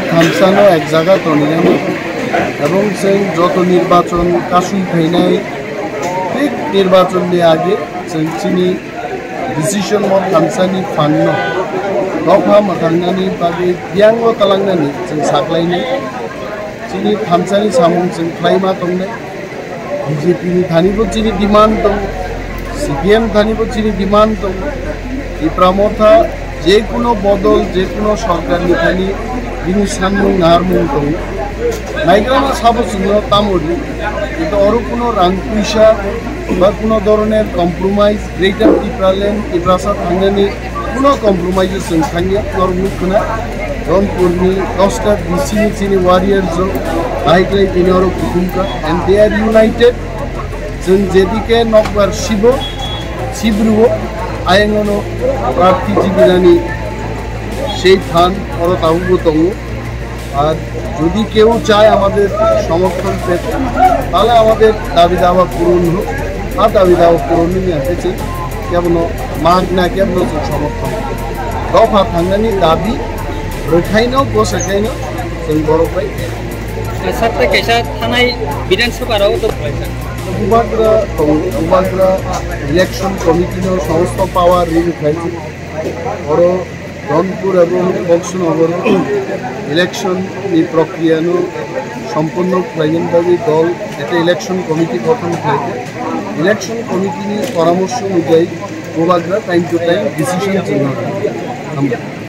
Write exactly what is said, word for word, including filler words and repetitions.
Thamsano ek jaga tonwi nani, ebong chwng joto nirbachon kasui phainai, thik nirbachonni age chwng chini decision o thamsani phanno dopha mwthangnani bagwi biyangno talangnani chwng saklainai. Chini thamsani samung chwng khlaima tongnai. B J P ni thani bo chini demand tongo, C P M thani bo chini demand tongo. Tipra Motha je kuno bodol, je kuno sorkar ni thani bini sanmung naharmung tongo. Naigrana sabo chwngno tamo ri, kintu oro kuno rang puisa ba kuno doroner compromise, Greater Tipraland, Tiprasa thangnani kuno compromise o chwng thangya, norok nukkhwna Rampurni dosta D C ni chini warriors rok bahai khlai tini oro kuthumkha and they are united. Chwng jedike nokbar sibo, sibruo, ayangono prarthi jibinani sei phan oro tabukbo tongo. আর যদি কেউ চায় আমাদের সমর্থন পেতে, তাহলে আমাদের দাবি দাওয়া পূরণ হোক। আর দাবি দাওয়া পূরণ নিয়ে এসেছে, কেবল মাগ না কেবল সমর্থন। দফা থানানি দাবি রখাইনো বসাইনো সেই বড় ভাই। Sir, tei kaisa thanai Bidhan Sabha rok to Bubagra, Bubagra Election Committee no সমস্ত পাওয়ার রিলিজ হয়েছে। বড় রংপুর এবং বক্সনগর election ni prokriyano সম্পন্ন khlaina bagwi dol ekta election committee গঠন khlaikha. Election committee ni poramorso onujai Bubagra time to time decision chwng lago.